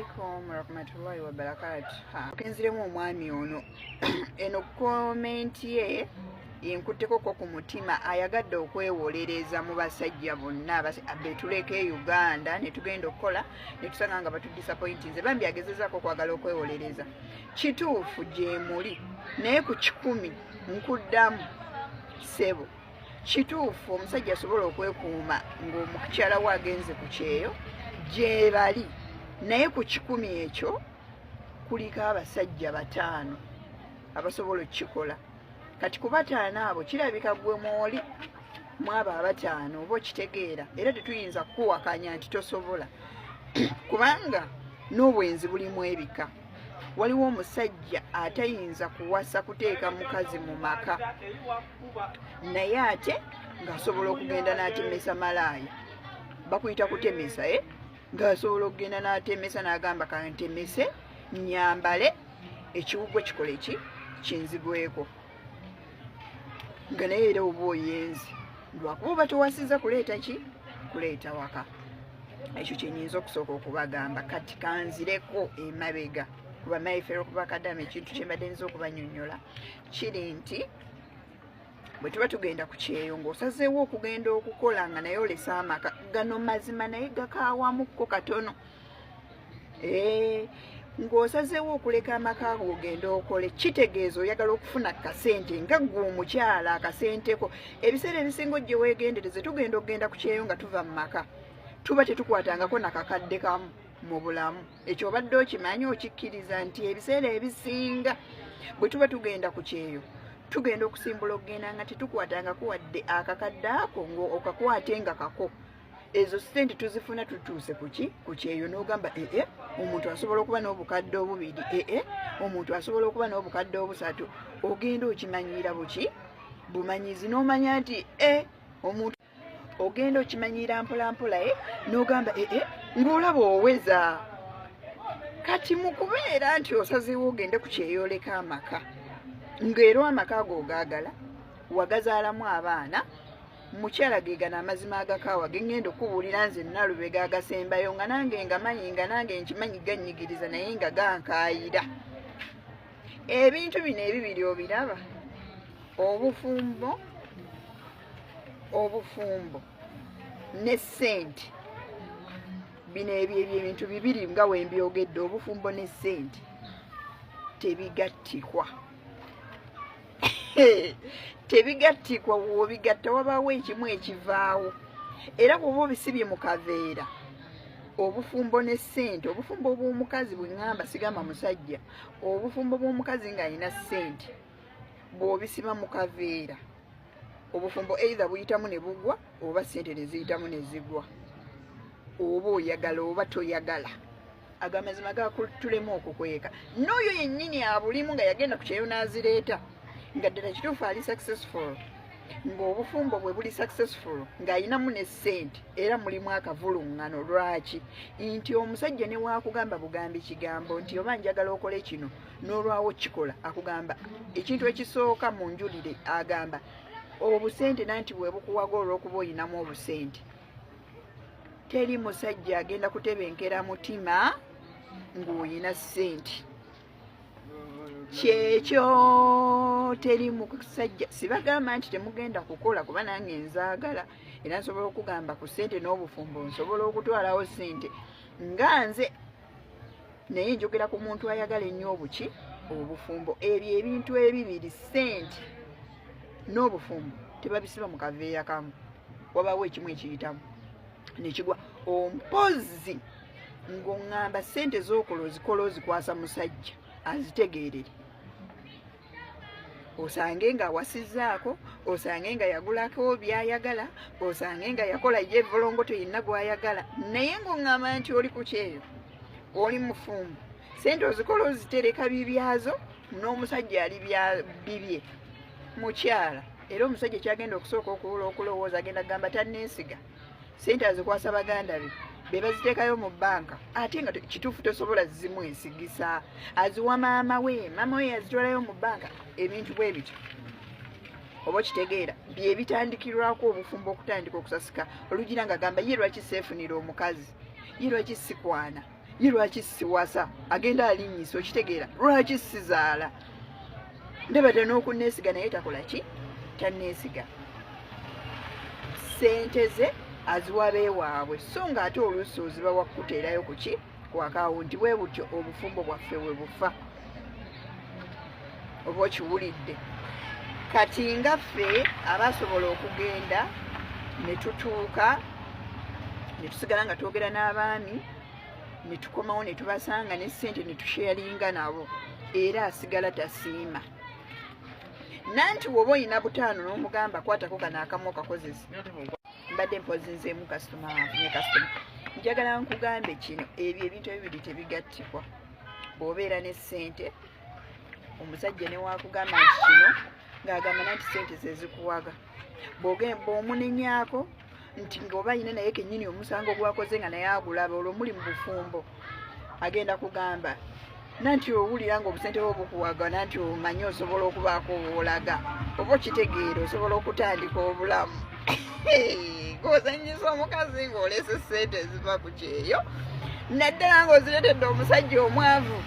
Alaikum warahmatullahi wabarakatuh. Kenziremu omwami ono eno comment ye enkutteko ko ku mutima, ayagadde okwewolereza mu basajja bonna betuleka e Uganda ne tugenda okukola ne tusanga nga batudisappointinze. Bambi agezezaako okwagala okwewolereza. Kituufu gyemuli, naye ku 100 nkuddamu ssebo, kituufu omusajja asobola okwekuuma ng'omukyala we agenze ku kyeyo gyebali, naye ku 100 ekyo kuliko abasajja 5 abasobola okukikola. Kati ku 5 abo kirabika gwe mwoli mwabo 5, oba okitegeera? Era tetuyinza kukuwakanya nti tosobola, kubanga n'obwenzi bulimu ebika. Waliwo omusajja atayinza kuwasa kuteeka mukazi mu maka, naye ate ng'asobola okugenda n'atemesa malaaya. Bakuyita kutemesa, eh? Ng'asobola okugenda n'atemesa n'agamba, "Kantemese nyambale ekiwugwe kikole ki kinzigweko," nga naye era oba oyenzi lwakuba oba towasiza kuleeta ki kuleeta waka. Ekyo kyenyinza okusooka okubagamba. Kati kanzireko emabega kuba mayefere okuba kadama. Ekintu kyembadde nza okubanyonyola kiri nti bwe tuba tugenda ku kyeyo, ng'osazeewo okugenda okukola nga naye olese amaka, gano mazima naye gakaawamukko katono, ng'osazeewo okuleka amaka ago ogenda okole, kitegeeza oyagala okufuna kasente nga ggwe omukyala akasenteko. Ebiseera ebisinga ojje weegendereze, tugenda okugenda ku kyeyo nga tuva mu maka, tuba tetukwatangako nakakadde kamu mu bulamu. Ekyo obadde okimanyi, okikkiriza nti ebiseera ebisinga bwe tuba tugenda ku kyeyo, tugenda okusimbula okugenda nga tetukwatangako wadde akakadde ako, ng'okakwate nga kako. Ezo sente tuzifuna tutuuse kuki ku kyeyo. N'ogamba, "Ee, omuntu asobola okuba n'obukadde 2, ee, omuntu asobola okuba n'obukadde 3." Ogenda okimanyiira buki bumanyizi, n'omanya nti e omuntu ogenda okimanyiira mpolampola, e n'ogamba, "Ee," ng'olaba oweza. Kati mu kubeera nti osazeewo ogende ku kyeyoleka amaka, ng'era amaka ago ogaagala, wagazaalamu abaana, mukyala, gegano amazima agakaawa geŋŋenda okubuulira nze Nalubega agasembayo, nga nange ngamanyi, nga nange nkimanyi gannyigiriza, naye nga gankaayira. Ebintu bino ebibiri obiraba, obufumbo ne ssente, bino ebyo ebyo ebintu bibiri nga wembyogedde, obufumbo ne ssente tebigattikwa, tebigattikwa. Wobigatta wabaawo ekimu ekivaawo. Era bw'oba obisibye mu kaveera, obufumbo ne ssente, obufumbo bw'omukazi bwe ŋŋamba, sigamba musajja, obufumbo bw'omukazi ng'alina ssente, bw'obisiba mu kaveera, obufumbo either buyitamu ne bugwa oba ssente ne ziyitamu ne zigwa, oba oyagala oba toyagala. Agamazima gakutulemu okukweka n'oyo yennyini abulimu nga yagenda ku kyeyo n'azireeta, nga ddala kituufu ali successful, ng'obufumbo bwe buli successful, ng'ayinamu ne ssente, era mulimu akavuluŋŋano. Lwaki? Nti omusajja ne waakugamba bugambi kigambo nti oba njagala okole kino, n'olwawo kikola, akugamba ekintu ekisooka mu njulire, agamba obusente, nanti bwe bukuwaga olw'okuba oyinamu obusente. Teri musajja agenda kutebenkera mutima ng'oyina ssente. Kyekyo, teri musajja. Sibagamba nti temugenda kukola, kuba nange nzaagala, era nsobola okugamba ku ssente n'obufumbo nsobola okutwalawo ssente nga nze, naye njogera ku muntu ayagala ennyo obuki obufumbo. Ebyo ebintu ebibiri, ssente n'obufumbo, tebabisiba mu kaveera kamu. Wabaawo ekimu ekiyitamu nekigwa. Ompozi ng'oŋŋamba ssente z'okola ozikola ozikwasa musajja azitegeerere, osange nga awasizzaako, osange nga yagulako byayagala, osange nga yakola ye volongoto yenna gwayagala, naye ng'oŋŋamba nti oli ku kyeyo, oli mufumbo, ssente ozikola ozitereka bibyazo n'omusajja ali bibye, mukyala, era omusajja kyagenda okusooka okulowooza, agenda kugamba tanneesiga, sente azikwasa baganda be, be baziteekayo mu banka, ate nga kituufu tosobola zimwesigisa, aziwa maama we, maama we yazitwalayo mu banka. Ebintu bwe bityo, oba okitegeera, bye bitandikirwako obufumbo okutandika okusasika. Olugira nga gamba, "Ye lwaki seefunira omukazi? Ye lwaki sikwana?" Ye lwaki siwasa? Agenda alinnyisa, okitegeera? Lwaki sizaala? Ndaba te n'okunneesiga naye takola ki, tanneesiga. Ssente ze aziwa beewaabwe, so ng'ate oluusi ozibawa kukuteerayo ku ki, ku akawunti. Bwe butyo obufumbo bwaffe bwe bufa, oba okiwulidde? Kati nga ffe abasobola okugenda ne tutuuka ne tusigala nga twogera n'abaami, ne tukomawo ne tubasanga ne ssente ne tusharinga nabo, era asigala tasiima. Nanti woba olina 5 n'omugamba, "Kwatako kano akamu okakozesa." Mbadde mpozinzeemu kasitoma, nfunye kasitoma. Njagala nkugambe kino, ebyo ebintu ebibiri tebigattibwa. Bw'obeera ne ssente, omusajja ne wakugamba nti kino, ng'agamba nanti ssente zezikuwaga. Bw'omunenyaako nti ng'oba ayina naye kennyini omusango gwakoze nga naye agulaba, olwo muli mu bufumbo, agenda kugamba nanti owulira nga obusente bwo bukuwaga, nanti omanyi osobola okubaako owoolaga, oba okitegeera, osobola okutandika obulamu ng'ozanyisa omukazi ng'olese ssente eziva ku kyeyo, naddala ng'oziretedde omusajja omwavu,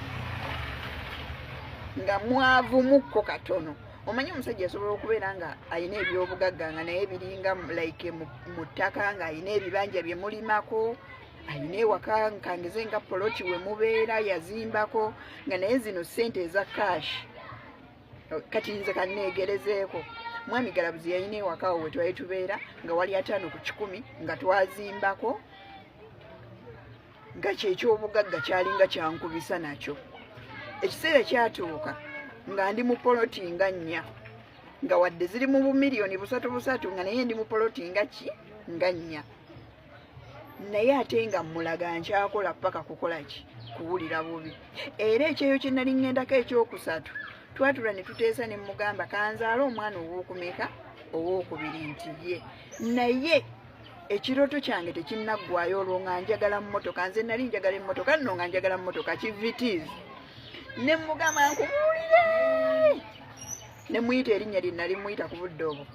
nga mwavu mukko katono. Omanyi omusajja asobola okubeera nga alina ebyobugagga nga naye biringa like mu ttaka, ng'alina ebibanja bye mulimako, alina ewaka, nkangeze nga poloti we mubeera yazimbako, nga naye zino ssente eza cash. Kati nze kanneegerezeeko, mwami Galabuzi yalina ewaka awo we twali tubeera nga wali 50 ku 100, nga twazimbako, nga kyekyobugagga kyalinga kyankubisa nakyo. Ekiseera kyatuuka nga ndi mu poloti nga nnya, nga wadde ziri mu bumiliyoni busatu busatu, nga naye ndi mu poloti nga ki, nga nnya, naye ate nga mmulaga nkyakola paka kukola ki, kuwulira bubi. Era ekyeyo kye nali ŋŋendako ekyokusatu, twatula ne tuteesa ne mugamba kanzaale omwana owookumeka, owookubiri, nti ye naye ekirooto kyange tekinnaggwayo. Olwo nga njagala mmotoka, nze nali njagala emmotoka nno, nga njagala mmotoka ki Vitz. Ne mugamba, "Nkubuulire," ne muyita erinnya lye nali muyita ku budde obwo,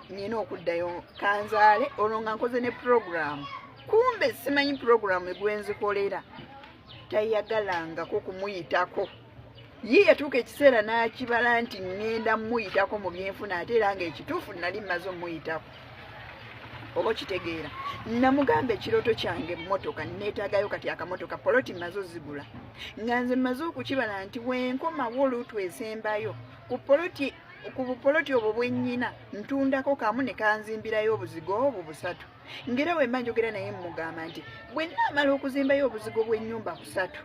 "Nina okuddayo kanzaale." Olwo nga nkoze ne puroguramu, kumbe simanyi puroguramu egwenzikolera. Tayagalangako kumuyitako. Ye yatuuka ekiseera n'akibala nti ŋŋenda muyitako mu byenfuna, ate era nga ekituufu nali mmaze omuyitako, oba okitegeera? Namugamba ekirooto kyange emmotoka, neetaagayo kati akamotoka, poloti mmaze ozigula, nga nze mmaze okukibala nti wenkomawo oluutu esembayo ku poloti, ku bupoloti obwo bwennyina, ntundako kamu ne kanzimbirayo obuzigo obwo busatu. Ngera bwe mba njogera naye mugamba nti bwe naamala okuzimbayo obuzigo bw'ennyumba busatu,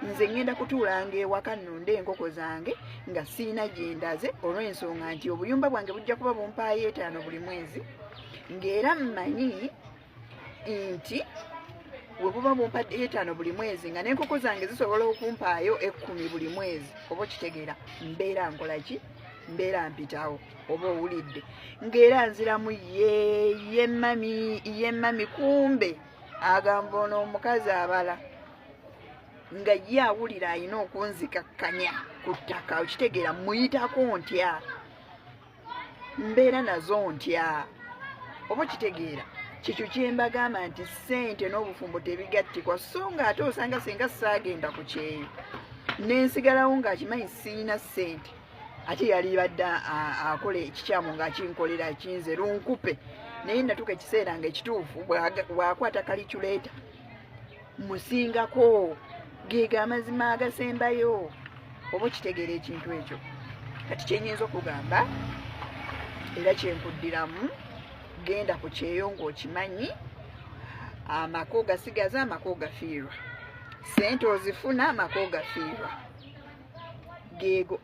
nze ŋŋenda kutuulanga ewaka nnunde enkoko zange nga siina gye ndaze, olw'ensonga nti obuyumba bwange bujja kuba bumpaayo 5 buli mwezi, ng'era mmanyi nti bwe buba bumpadde 5 buli mwezi, nga n'enkoko zange zisobola okumpaayo 10 buli mwezi, oba okitegeera, mbeera nkola ki, mbeera mpitawo, oba owulidde? Ng'era nziramu, ye ye mami, ye mami." Kumbe agamba ono omukazi abala, nga ye awulira alina okunzikakkanya ku ttaka, okitegeera? Muyitako ntya, mbeera nazo ntya, oba okitegeera? Kikyo kyembagamba nti ssente n'obufumbo tebigattikwa. So nga ate osanga singa saagenda ku kyeyo nensigalawo ng'akimanyi siina ssente, ate yali badde akola ekikyamu ng'akinkolera kinze lunkupe. Naye natuuka ekiseera nga ekituufu bw'akwata calculator musingako, geega amazima agasembayo, oba okitegeera ekintu ekyo? Kati kyenyinza okugamba era kyenkuddiramu, genda ku kyeyo ng'okimanyi amaka ogasigaza, amaka ogafiirwa, sente ozifuna, amaka ogafiirwa. Geego.